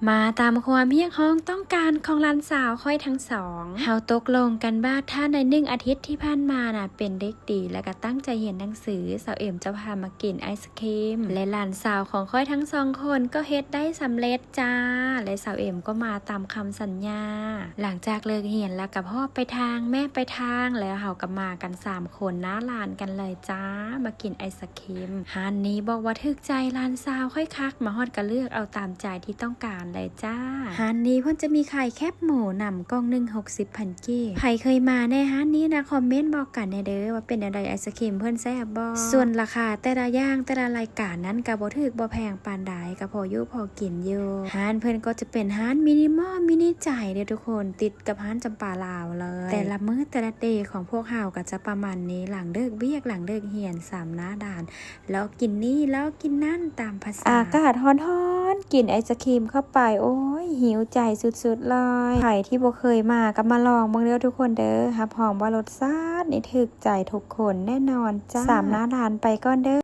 ມາຕາມຄວາມຮຽກຮ້ອງຕ້ອງການຂອງຫຼານສາວຂ້ອຍທັງສອງ. ເຮົາຕົກລົງກັນວ່າຖ້າໃນໜຶ່ງອາທິດທີ່ຜ່ານມານະ ເປັນເດັກດີ ແລະກະຕັ້ງໃຈຮຽນໜັງສື, ສາວເອັມຈະພາມາກິນໄອສະຄຣີມ ແລະຫຼານສາວຂອງຂ້ອຍທັງສອງຄົນກໍເຮັດໄດ້ສຳເລັດຈ້າ ແລະສາວເອັມກໍມາຕາມຄຳສັນຍາ. ຫຼັງຈາກເລີກຮຽນແລ້ວກໍພອບໄປທາງ ແມ່ໄປທາງ ແລ້ວເຮົາກໍມາກັນສາມຄົນໜ້າຮ້ານກັນເລີຍຈ້າ ມາກິນໄອສະ ຄຣີມ. ຮ້ານນີ້ບອກວ່າຖືກໃຈຫຼານສາວຂ້ອຍຄັກ ມາຮອດກໍເລືອກເອົາຕາມໃຈທີ່ຕ້ອງການເລີຍຈ້າ. ຮ້ານນີ້ເພິ່ນຈະມີຂາຍແຄບໝູນຳ ກ່ອງໜຶ່ງຫົກສິບພັນກີບ. ໃຜເຄີຍມາແດ່ຮ້ານນີ້ນະ ຄອມເມັນບອກກັນແດ່ເດີ ວ່າເປັນແນວໃດ ໄອສະຄຣີມເພິ່ນແຊບບໍ່? ສ່ວນລາຄາແຕ່ລະຢ່າງ ແຕ່ລະລາຍການນັ້ນກໍບໍ່ຖືກບໍ່ແພງປານໃດ ກໍພໍຢູ່ພໍກິນຢູ່. ຮ້ານເພິ່ນກໍຈະເປັນຮ້ານມິນິມອລມິນິໃຈເດີທຸກຄົນ ຕິດກັບຮ້ານຈຳປາລາວເລີຍ. ແຕ່ລະມື້ແຕ່ລະເດຂອງພວກເຮົາກໍຈະປະມານນີ້ ຫຼັງເລີກວຽກ ຫຼັງເລີກຮຽນ ສາມໜ້າດ່ານ ລອກກິນນີ້ລອກກິນນັ້ນຕາມພາສາ. ອາກາດຮ້ອນໆ ກິນໄອສະຄຣີມເຂົ້າໄປ ໂອ້ຍ ຫິວໃຈສຸດໆເລີຍ. ໃຜທີ່ບໍ່ເຄີຍມາກໍມາລອງເບິ່ງເດີທຸກຄົນເດີ ຮັບຮອງວ່າລົດຊາດນີ້ຖືກໃຈທຸກຄົນແນ່ນອນຈ້າ. ສາມໜ້າດ່ານໄປກ່ອນເດີ.